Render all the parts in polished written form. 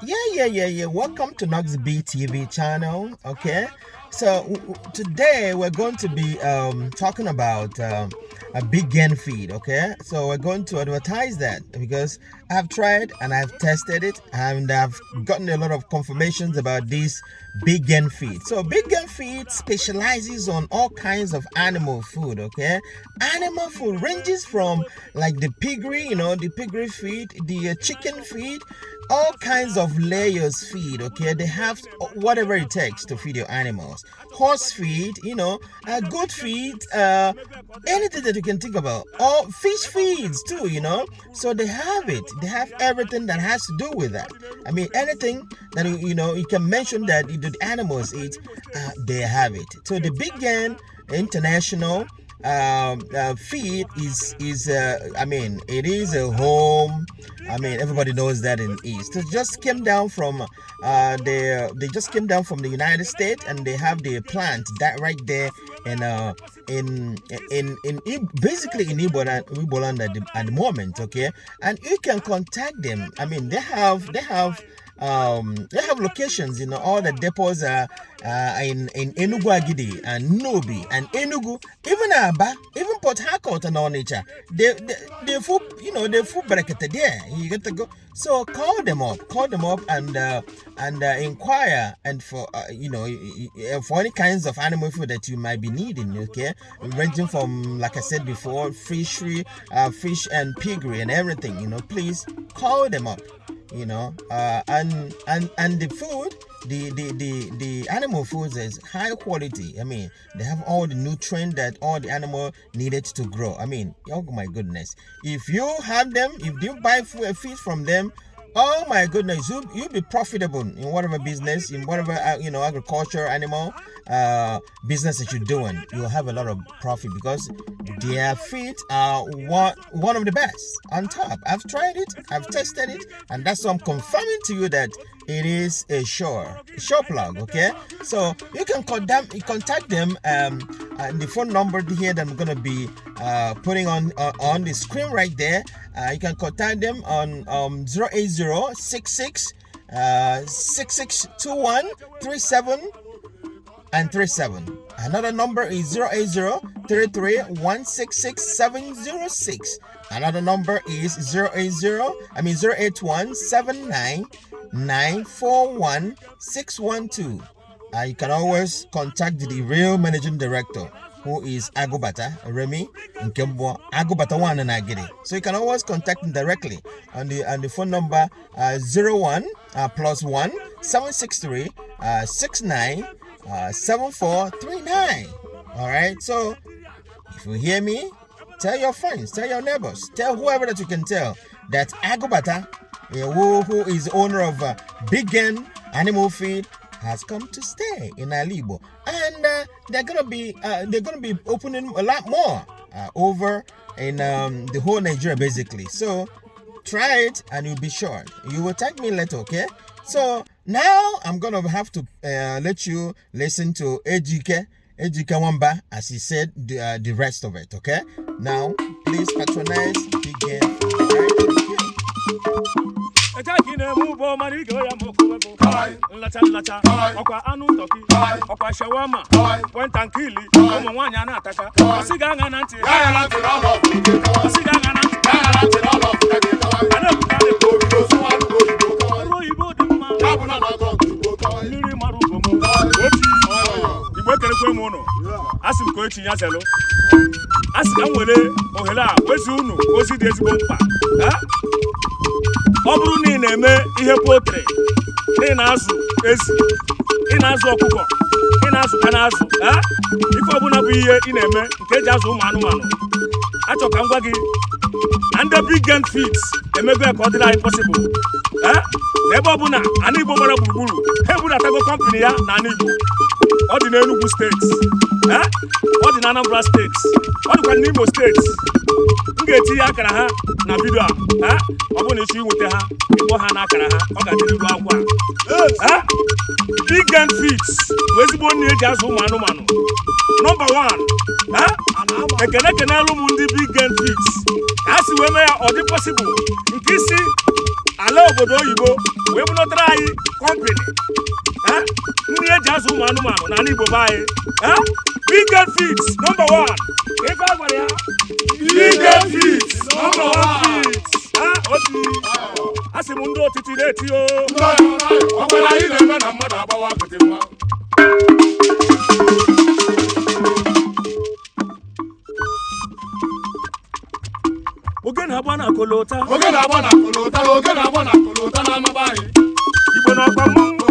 Yeah. Welcome to Noxyb TV channel. Okay, so today we're going to be talking about a Biggain feed. Okay, so we're going to advertise that because I've tried and I've tested it and I've gotten a lot of confirmations about this Biggain feed. So Biggain feed specializes on all kinds of animal food. Okay, animal food ranges from like the piggery, the piggery feed, the chicken feed, all kinds of layers feed. Okay, they have whatever it takes to feed your animals. Horse feed, goat feed, anything that you can think about. Or fish feeds too, so they have it. They have everything that has to do with that. I mean, anything that you can mention that the animals eat, they have it. So the Biggain International feed is it is a home. Everybody knows that in East. It just came down from they just came down from the United States, and they have the plant that right there in basically in Igbo land at the moment. Okay, and you can contact them. They have locations in all the depots in Enugu-Agidi and Nobi and Enugu, even Abia, even portharcot and Onitsha. They full bracketed there. You got to go. So call them up and inquire and for any kinds of animal food that you might be needing. Okay, ranging from, like I said before, fishery, fish and piggery and everything. Please call them up. And the food, the animal foods is high quality. They have all the nutrients that all the animal needed to grow. Oh my goodness, if you have them, if you buy feed from them, oh my goodness, you'll be profitable in whatever business, in whatever agriculture, animal business that you're doing. You'll have a lot of profit because their feet are one of the best on top. I've tried it, I've tested it, and that's why I'm confirming to you that it is a sure plug. Okay, so you can contact them. The phone number here that I'm gonna be putting on the screen right there. You can contact them on 08066 6621 37 and 37. Another number is 08033166706. Another number is 08179941612. You can always contact the real managing director, who is Agobata Remy Nkembo Agobata 1 and Agidi. So you can always contact him directly on the phone number 01 +1 763 69 7439. All right. So if you hear me, tell your friends, tell your neighbors, tell whoever that you can tell that Agobata, who is owner of Biggain Animal Feed, has come to stay in Alibo, and they're gonna be opening a lot more over in the whole Nigeria basically. So try it and you'll be sure. You will thank me later, okay? So now I'm gonna have to let you listen to Ichie Nkeonyema as he said the rest of it, okay? Now please patronize Biggain. Okwa anu toki, okwa shawama, wentankili, omwanya na ataka. Osiganga nanti, osiganga nanti, asim ko echi yaselo asika nwere ohela wezi unu ozi dị ezigbo mkpa ọ bụrụ na ị na-eme ihe poultry, ị na-azụ ezi, ị na-azụ ọkụkọ, ị na-azụ kanazụ ife ọbụla bụ ihe ị na-eme nke eji azụ ụmụ anụmanụ, achọ ka m gwa gị na ndị Biggain Feeds emego ka ọ dịrị anyị possible n'ebe ọbụla ana Igbo gbara gburugburu. Ha ebudatago company ya na ana Igbo. Ọ dị n'Enugu State, ọ dị na Anambra State, ọ dịkwa n'Imo State. M ga-etinye akara ha na vidio a. Ọ bụrụ na ịchọ inweta ha, ịkpọ ha n'akara ha, ọ ga-adị n'iru akwụkwọ a. Biggain Feeds bụ ezigbo nri eji azụ ụmụ anụmanụ. Number 1, ekene alụ m ndị Biggain Feeds ka ha si wee mee ya ọ dị possible nke isi ala obodo oyibo wee bunotara anyị company ndị eji azụ ụmụ anụmanụ na Igbo be anyị Biggain Feeds number 1 ife agwara ya Biggain Feeds number 1 feeds oti asị m ndị otiti na-eti o ọkwara anyị na-eme na mmadụ agbawa akụtị mma oge na-agba na kolota oge na-agba na kolota oge na-agba na kolota na amaba anyị Igbo na ọkwa mmọnwụ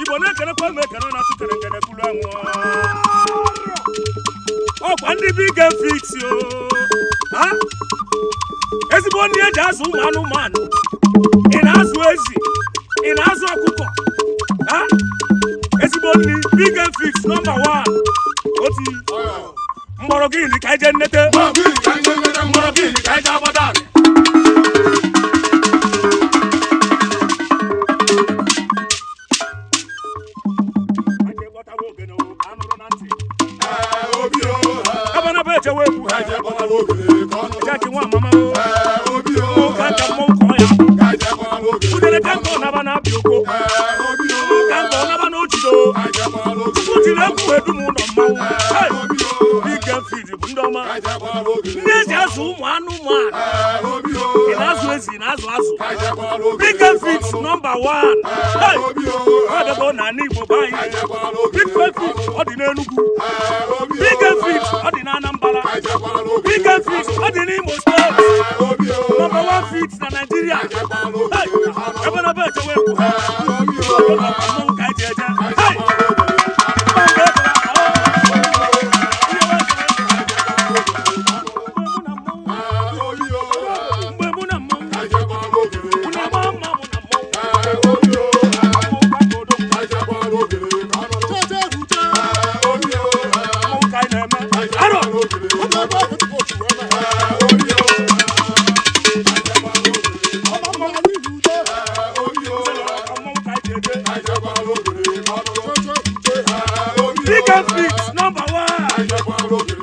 Igbo na-ekenekwa m ekene na chitere nkene kwulu anwụ ọkwa ndị Biggain Feeds ezigbo ndị eji azụ ụmụ anụmanụ ị na-azụ ezi ị na-azụ ọkụkọ ezigbo ndị Biggain Feeds number 1 oti mgbọrọgwụ iri ka eje nnete mgbọrọgwụ iri ka eje agbada Jackie one mama can't never na bioko can't never no chido Biggain Feeds bundoma nezi azu manu man inazu ezi inazu azu Biggain Feeds number 1 hey go na Igbo bai Biggain Feeds odi na Enugu Biggain Feeds odi na Anambra Biggain Feeds odi na Imo State number 1 feeds na Nigeria hey ebe na be chewe ku hey Biggain Feeds number 1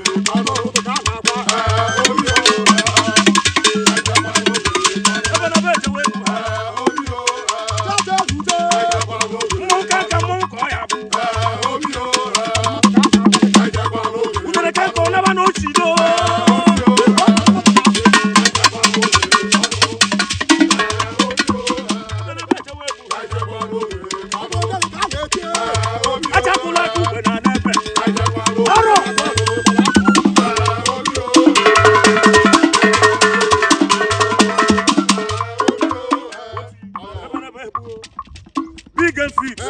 Biggain Feeds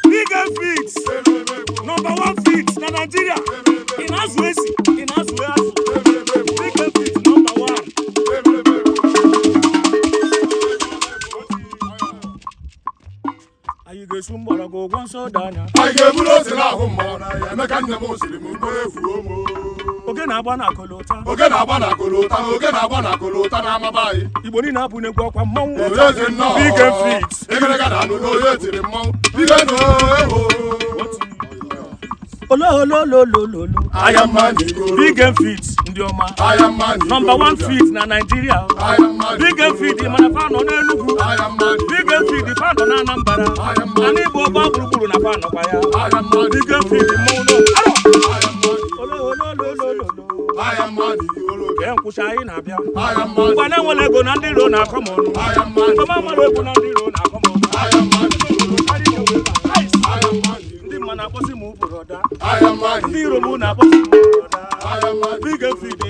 Biggain Feeds number 1 feeds na Nigeria in Azuezi in Azuezi Biggain Feeds number 1 ayi gesu mbara go gwanso danya ayi gebulo sila ahụ mmụọ na ya emeka nne m osiri m mkpụrụ efu omo oge na-agba na kolota oge na-agba na kolota oge na-agba na kolota na amaba anyị Igbo niile abụ n'egwu ọkwa mmọnwụ Biggain Feeds egerega na anụ n'oye tiri mmọnwụ Biggain olololololo Biggain Feeds ndị ọma number 1 feed na Nigeria Biggain Feeds mana fa nọ n'Enugu Biggain Feeds fa nọ na Anambra na n'Igbo ọgba gburugburu na fa nọkwa ya Biggain Feeds mmọnwụ nkwụcha anyị na-abịa ngwa na-enwere ego na ndị iro na-akọ m ọnụ ọma mara ego na ndị iro na-akọ m ọnụ ndị mma na-akpọsị m ụbụrụ ọda ndị iro m na-akpọsị m ụbụrụ ọda Biggain Feeds